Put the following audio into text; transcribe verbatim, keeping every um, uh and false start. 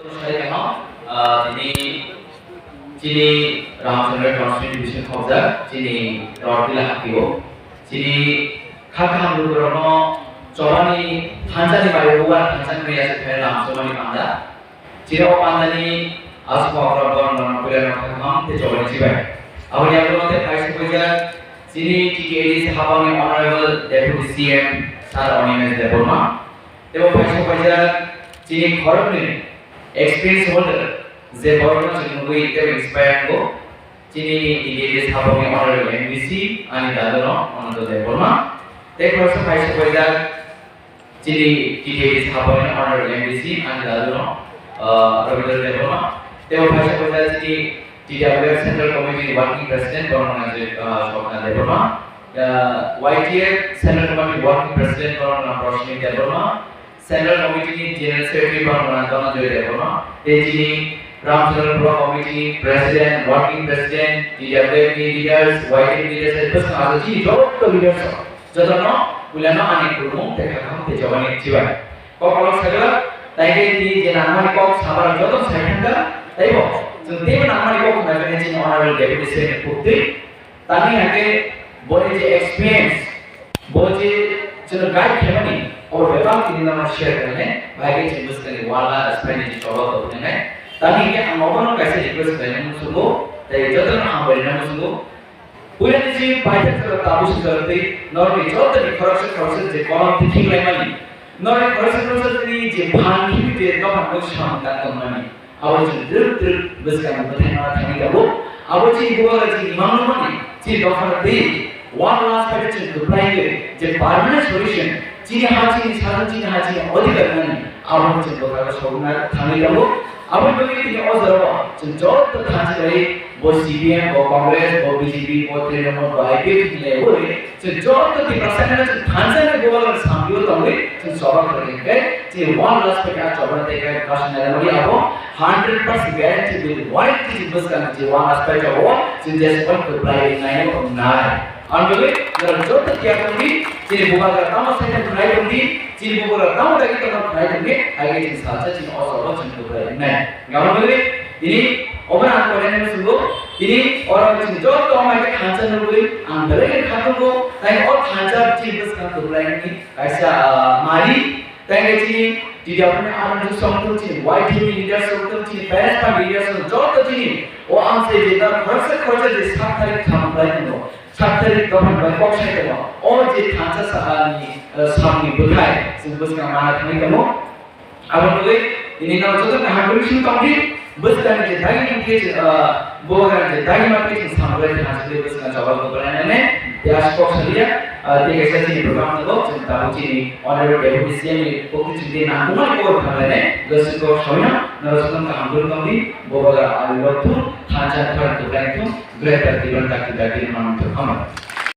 Sai kaham, ah, tini chini Ramchandra Constituency khobjak, chini Rourkela hapio. Chini kha kaham lukurokno chobani thansa ni bai uan thansa ni bai aswk khe lam chobani panda. Chini o pandani aswk okra borok no puila no kha kaham tei chobani chibai. Aboni yagulo tei phai sokwijak chini T T A D C habangni Honorable Deputy C M Sir Animesh Debbarma. Tei bo phai sokwijak chini khoroknwi experience holder je borokno chwng nugwi tei inspire wngo. Chini T T A D C habangni Honorable M D C ani daduno Ananto Debbarma. Tei khoroksa phai sokwijak chini T T A D C habangni Honorable M D C ani daduno, ah, Rabindra Debbarma. Tei bo phai sokwijak chini T W F Central Committee Working President borokno nang je, ah, Swapna Debbarma. Ah, Y T F Central Committee Working President borokno nang Rosmi Debbarma. Central Committee ni General Secretary borokno nang Dhananjoy Debbarma. Tei chini Ramchandra Block Committee ni President, Working President, T W F ni leaders, Y T F leaders, tei bwskang aro chini joto leaders rok, jotono puilano ani khulumung tei kha kaham tei chobani chibai. Kok kolok sagala, tei khe tini je nangmani kok samara joto sai thangkha, tei bo chwng teibo nangmani kok khna khe chini Honorable Deputy C M ni phuktwi. Tani hake boni je experience, bo je chwngno guide khaimani, abo bebak tini no share khainai, bahai khe chwng bwskangni wala, spani je choba tongkhainai. Tani hake ang obono kaisa request khainai muchungo, tei jotono ang bai rina muchungo. Puilani je paithak jora tabu swijak tei norni jotoni khoroksa khoroksa je korom thik khlaimani, norni khoroksa khoroksa tini je phan khibwi je dophano samung tang tongmani. Abo chwng twrwk twrwk bwskang mwthangna thangwi tongo. Abo chini bubagra chini imang nukmani, chini dophano twi one last fight chwng kwplai wngwi je permanent solution, chini ha chini sajwk, chini ha chini odhikar nani, abo chwng bwkha sogwna thangwi tongo. Abo bagwi tini o jorao chwng joto thansa khlai bo C P M, bo Congress, bo B J P, bo Trinamool, bo I P F T ni level. Chwng joto Tiprasa no chwng thansa ni bubagra samung tongwi chwng choba khlai khe, chini one last fight a choba tei khe kaisa nai mani abo hundred percent guarantee with warranty chwng bwskang chini one last fight o chwng jespan kwplai nai nai. Ang bagwi norok joto tiya tongdi, chini bubagra tamo sai khe nai tongdi, chini bubagra tamo dagi tongma nai tongdi, hai khe chwng salsa chini o choba chwng kwplai nai. Gabon bagwi tini obo ang kore nai muchungo, tini oro chini joto mai khe thansa nugwi ang belai khe kha tongo, tai o thansa chini bwskang kwplai nai. Kaisa, ah, mari, tei chini T D F ni army song tong chini, Y T ni leaders song tong chini, parents pa leaders song joto chini, o ang se je ta khoroksa khoroksa je sak tarik tham khlai tongo, sak tarik dophani bai kok sai tongo, o je thansa sa, ah, ni, ah, samni bwthai, chwng bwskang mana thangwi tongo. Abo bagwi tini no joto kaham khe sing tongdi. Bwskang je dagi ni khe, ah, bubagra je dagi ma khe chwng samung lai kha, aswk bwskang jawab bo nai nai, ya kok saliya, ah, tei kaisa chini program tongo, chwng tabuk chini Honorable Deputy C M ni pokti chwng tei nangkukmani kok khamlainai, gosi kok sawino, norok joto kaham khe tongdi, bubagra ani rok thung, thansa khorang kwplai thung, greater Tiprasa dakti dakti manwi thung, hambai.